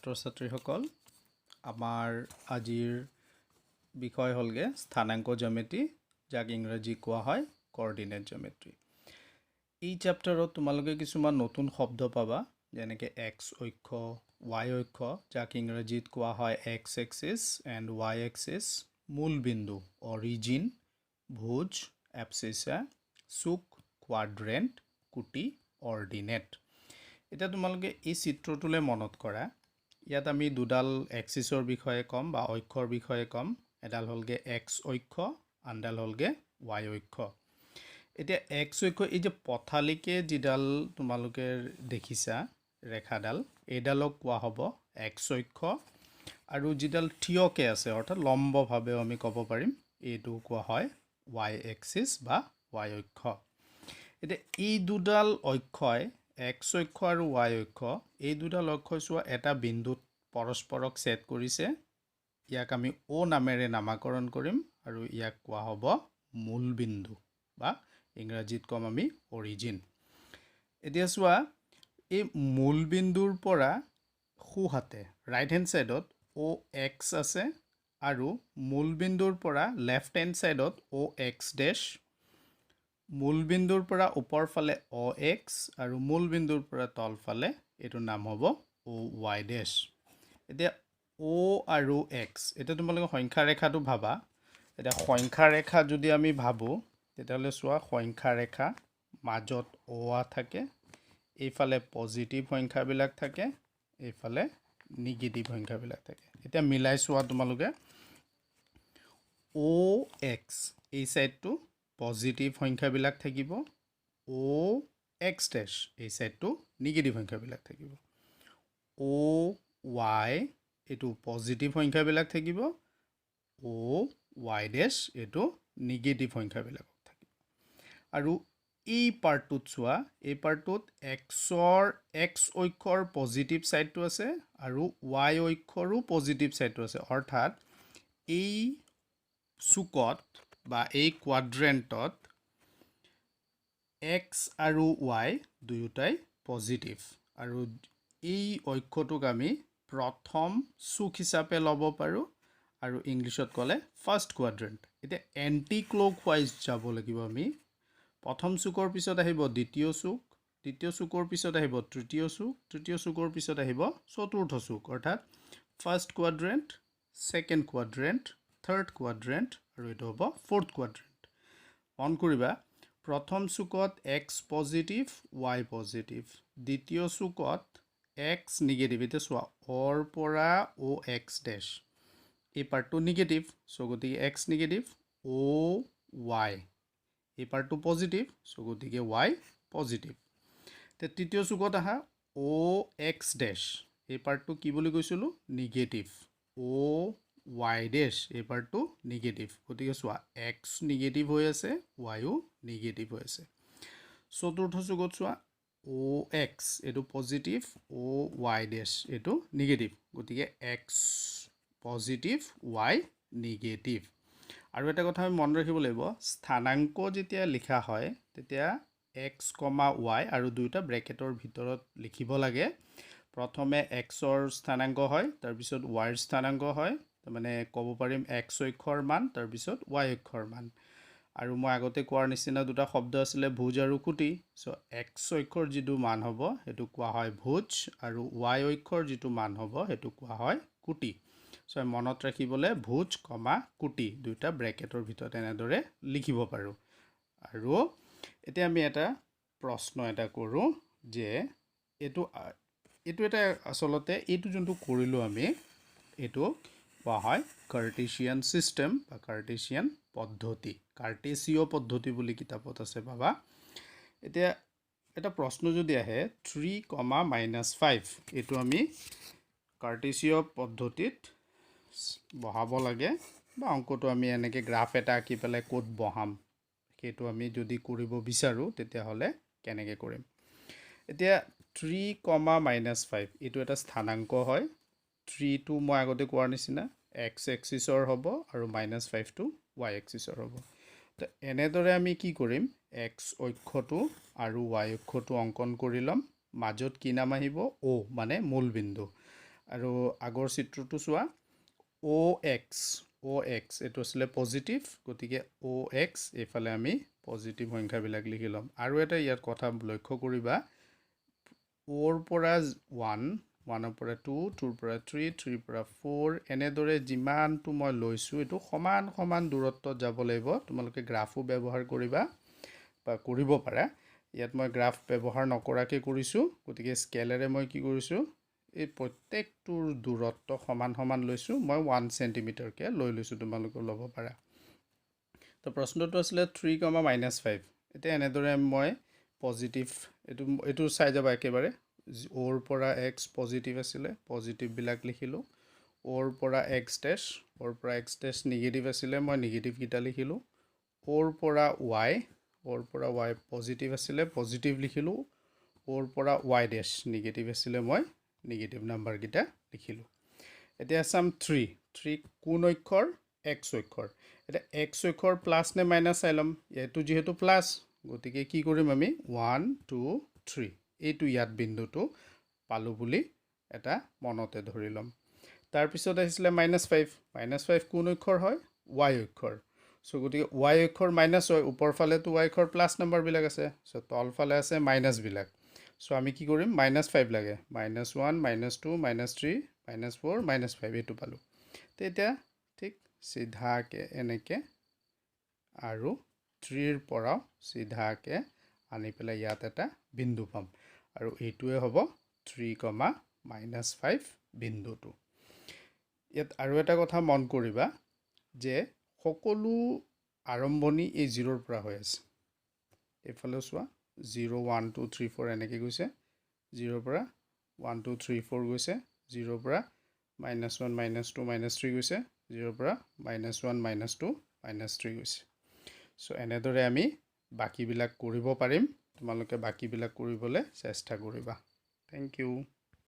ছাত্ৰ ছাত্ৰীসকল, আমাৰ আজিৰ বিষয় হ'লগৈ স্থানাংক জ্যামিতি, যাক ইংৰাজী কোৱা হয় কৰ্ডিনেট জ্যামিতি। এই চেপ্টাৰত তোমালোকে কিছুমান নতুন শব্দ পাবা, যেনেকৈ এক্স অক্ষ, ৱাই অক্ষ, যাক ইংৰাজীত কোৱা হয় X axis and Y axis, মূল বিন্দু অৰিজিন, ভুজ এবচিছা, চুক কোৱাড্ৰেণ্ট, কুটি অৰ্ডিনেট। এতিয়া তোমালোকে এই চিত্ৰটোলৈ মনত কৰা। ইয়াত আমি দুডাল এক্সিছৰ বিষয়ে ক'ম বা অক্ষৰ বিষয়ে ক'ম। এডাল হ'লগৈ এক্স অক্ষ, আনডাল হ'লগৈ ৱাই অক্ষ। এতিয়া এক্স অক্ষ, এই যে পথালিকে যিডাল তোমালোকে দেখিছা ৰেখাডাল, এইডালক কোৱা হ'ব এক্স অক্ষ। আৰু যিডাল থিয়কে আছে, অৰ্থাৎ লম্বভাৱেও আমি ক'ব পাৰিম, এইটো কোৱা হয় ৱাই এক্সিছ বা ৱাই অক্ষ। এতিয়া এই দুডাল অক্ষই, এক্স অক্ষ আৰু ৱাই অক্ষ, এই দুডাল অক্ষই চোৱা এটা বিন্দুত পৰস্পৰক ছেদ কৰিছে। ইয়াক আমি অ' নামেৰে নামাকৰণ কৰিম আৰু ইয়াক কোৱা হ'ব মূল বিন্দু বা ইংৰাজীত ক'ম আমি অৰিজিন। এতিয়া চোৱা, এই মূল বিন্দুৰ পৰা সোঁহাতে ৰাইট হেণ্ড ছাইডত অ' এক্স আছে আৰু মূল বিন্দুৰ পৰা লেফ্ট হেণ্ড ছাইডত অ' এক্স ডেছ, মূল বিন্দুৰ পৰা ওপৰ ফালে অ' এক্স আৰু মূল বিন্দুৰ পৰা তলফালে এইটোৰ নাম হ'ব অ' ৱাই ডেছ। এতিয়া অ' আৰু এক্স, এতিয়া তোমালোকে সংখ্যা ৰেখাটো ভাবা। এতিয়া সংখ্যা ৰেখা যদি আমি ভাবোঁ, তেতিয়াহ'লে চোৱা, সংখ্যা ৰেখা মাজত অ' আ থাকে, এইফালে পজিটিভ সংখ্যাবিলাক থাকে, এইফালে নিগেটিভ সংখ্যাবিলাক থাকে। এতিয়া মিলাই চোৱা তোমালোকে, অ' এক্স এই ছাইডটো পজিটিভ সংখ্যাবিলাক থাকিব, অ' এক্স ডেছ এই ছাইডটো নিগেটিভ সংখ্যাবিলাক থাকিব, অ' ৱাই এইটো পজিটিভ সংখ্যাবিলাক থাকিব, অ' ৱাই ডেছ এইটো নিগেটিভ সংখ্যাবিলাক থাকিব। আৰু এই পাৰ্টটোত চোৱা, এই পাৰ্টটোত এক্স অক্ষৰ পজিটিভ ছাইডটো আছে আৰু ৱাই অক্ষৰো পজিটিভ ছাইডটো আছে। অৰ্থাৎ এই চুকত বা এই কোৱাড্ৰেণ্টত এক্স আৰু ৱাই দুয়োটাই পজিটিভ আৰু এই অক্ষটোক আমি প্ৰথম চুক হিচাপে ল'ব পাৰোঁ আৰু ইংলিছত ক'লে ফাৰ্ষ্ট কোৱাড্ৰেণ্ট। এতিয়া এণ্টি ক্লক ৱাইজ যাব লাগিব আমি। প্ৰথম চুকৰ পিছত আহিব দ্বিতীয় চুক, দ্বিতীয় চুকৰ পিছত আহিব তৃতীয় চুক, তৃতীয় চুকৰ পিছত আহিব চতুৰ্থ চুক। অৰ্থাৎ first quadrant, second quadrant, third quadrant আৰু এইটো হ'ব ফ'ৰ্থ কোৱাড্ৰেণ্ট। মন কৰিবা, প্ৰথম চুকত এক্স পজিটিভ, ৱাই পজিটিভ, দ্বিতীয় চুকত এক্স নিগেটিভ। এতিয়া চোৱা, অৰ পৰা অ' এক্স ডেছ এই পাৰ্টটো নিগেটিভ, চ' গতিকে এক্স নিগেটিভ, অ' ৱাই এই পাৰ্টটো পজিটিভ, চ' গতিকে ৱাই পজিটিভ। এতিয়া তৃতীয় চুকত আহা, অ' এক্স ডেছ এই পাৰ্টটো কি বুলি কৈছিলোঁ? নিগেটিভ। অ' ৱাই ডেছ এই পাৰ্টটো নিগেটিভ। গতিকে চোৱা, এক্স নিগেটিভ হৈ আছে, ৱাইও নিগেটিভ হৈ আছে। চতুৰ্থ চুকত চোৱা, অ' এক্স এইটো পজিটিভ, অ' ৱাই ডেছ এইটো নিগেটিভ। গতিকে এক্স পজিটিভ, ৱাই নিগেটিভ। আৰু এটা কথা আমি মনত ৰাখিব লাগিব, স্থানাংক যেতিয়া লিখা হয় তেতিয়া এক্স কমা ৱাই আৰু দুয়োটা ব্ৰেকেটৰ ভিতৰত লিখিব লাগে। প্ৰথমে এক্সৰ স্থানাংক হয়, তাৰপিছত ৱাইৰ স্থানাংক হয়। তাৰমানে ক'ব পাৰিম এক্স অক্ষৰ মান, তাৰপিছত ৱাই অক্ষৰ মান। আৰু মই আগতে কোৱাৰ নিচিনা দুটা শব্দ আছিলে ভুজ আৰু কুটি। চ' এক্স অক্ষৰ যিটো মান হ'ব সেইটো কোৱা হয় ভুজ আৰু ৱাই অক্ষৰ যিটো মান হ'ব সেইটো কোৱা হয় কুটি। চ' মনত ৰাখিবলৈ ভুজ কমা কুটি দুয়োটা ব্ৰেকেটৰ ভিতৰত এনেদৰে লিখিব পাৰোঁ। আৰু এতিয়া আমি এটা প্ৰশ্ন এটা কৰোঁ যে এইটো এটা আচলতে এইটো যোনটো কৰিলোঁ আমি, এইটো কোৱা হয় কাৰ্টেছিয়ান ছিষ্টেম বা কাৰ্টেছিয়ান পদ্ধতি, কাৰ্টেছিয় পদ্ধতি বুলি কিতাপত আছে পাবা। এতিয়া এটা প্ৰশ্ন যদি আহে 3 কমা -5, এইটো আমি কাৰ্টেছিয় পদ্ধতিত বহাব লাগে বা অংকটো আমি এনেকৈ গ্ৰাফ এটা আঁকি পেলাই ক'ত বহাম, সেইটো আমি যদি কৰিব বিচাৰোঁ তেতিয়াহ'লে কেনেকৈ কৰিম? এতিয়া 3 কমা -5 এইটো এটা স্থানাংক হয়। থ্ৰীটো মই আগতে কোৱাৰ নিচিনা এক্স এক্সিছৰ হ'ব আৰু মাইনাছ ফাইভটো ৱাই এক্সিছৰ হ'ব। তো এনেদৰে আমি কি কৰিম? এক্স অক্ষটো আৰু ৱাই অক্ষটো অংকন কৰি ল'ম। মাজত কি নাম আহিব? অ', মানে মূল বিন্দু। আৰু আগৰ চিত্ৰটো চোৱা, অ' এক্স, অ' এক্স এইটো আছিলে পজিটিভ, গতিকে অ' এক্স এইফালে আমি পজিটিভ সংখ্যাবিলাক লিখি ল'ম। আৰু এটা ইয়াত কথা লক্ষ্য কৰিবা, অ'ৰ পৰা ওৱান, ওৱানৰ পৰা টু, টুৰ পৰা থ্ৰী, থ্ৰীৰ পৰা ফ'ৰ, এনেদৰে যিমানটো মই লৈছোঁ এইটো সমান সমান দূৰত্বত যাব লাগিব। তোমালোকে গ্ৰাফো ব্যৱহাৰ কৰিবা বা কৰিব পাৰা। ইয়াত মই গ্ৰাফ ব্যৱহাৰ নকৰাকৈ কৰিছোঁ, গতিকে স্কেলেৰে মই কি কৰিছোঁ, এই প্ৰত্যেকটোৰ দূৰত্ব সমান সমান লৈছোঁ। মই 1 চেণ্টিমিটাৰকৈ লৈ লৈছোঁ, তোমালোকেও ল'ব পাৰা। তো প্ৰশ্নটো আছিলে থ্ৰী কমা মাইনাছ ফাইভ। এতিয়া এনেদৰে মই পজিটিভ এইটো চাই যাবা একেবাৰে। অ'ৰ পৰা এক্স পজিটিভ আছিলে, পজিটিভবিলাক লিখিলোঁ। অ'ৰ পৰা এক্স ডেছ, অ'ৰ পৰা এক্স ডেছ নিগেটিভ আছিলে, মই নিগেটিভকেইটা লিখিলোঁ। অ'ৰ পৰা ৱাই, অ'ৰ পৰা ৱাই পজিটিভ আছিলে, পজিটিভ লিখিলোঁ। অ'ৰ পৰা ৱাই ডেছ নিগেটিভ আছিলে, মই নিগেটিভ নাম্বাৰকেইটা লিখিলোঁ। এতিয়া চাম থ্ৰী, থ্ৰী কোন অক্ষৰ? এক্স অক্ষৰ। এতিয়া এক্স অক্ষৰ প্লাছ নে মাইনাছ চাই ল'ম। এইটো যিহেতু প্লাছ, গতিকে কি কৰিম আমি, 1 2 3 এইটো ইয়াত বিন্দুটো পালোঁ বুলি এটা মনতে ধৰি ল'ম। তাৰপিছত আহিছিলে মাইনাছ ফাইভ। মাইনাছ ফাইভ কোন অক্ষৰ হয়? ৱাই অক্ষৰ। চ' গতিকে ৱাই অক্ষৰ মাইনাছ হয়, ওপৰ ফালেতো ৱাই অক্ষৰ প্লাছ নাম্বাৰবিলাক আছে, চ' তলফালে আছে মাইনাছবিলাক। চ' আমি কি কৰিম, মাইনাছ ফাইভ লাগে, minus one, minus two, minus three, minus four, minus five, এইটো পালোঁ। তেতিয়া ঠিক চিধাকৈ এনেকৈ আৰু থ্ৰীৰ পৰাও চিধাকৈ আনি পেলাই ইয়াত এটা বিন্দু পাম, আৰু এইটোৱে হ'ব থ্ৰী কমা মাইনাছ ফাইভ বিন্দুটো। ইয়াত আৰু এটা কথা মন কৰিবা যে সকলো আৰম্ভণি এই জিৰ'ৰ পৰা হৈ আছে। এইফালেও চোৱা, 0 1 2 3 4 এনেকৈ গৈছে, জিৰ'ৰ পৰা 1 2 3 4 গৈছে, জিৰ'ৰ পৰা minus one, minus two, minus three গৈছে, জিৰ'ৰ পৰা minus one, minus two, minus three গৈছে। চ' এনেদৰে আমি বাকীবিলাক কৰিব পাৰিম। তোমালোকে বাকীবিলাক কৰিবলৈ চেষ্টা কৰিবা। Thank you.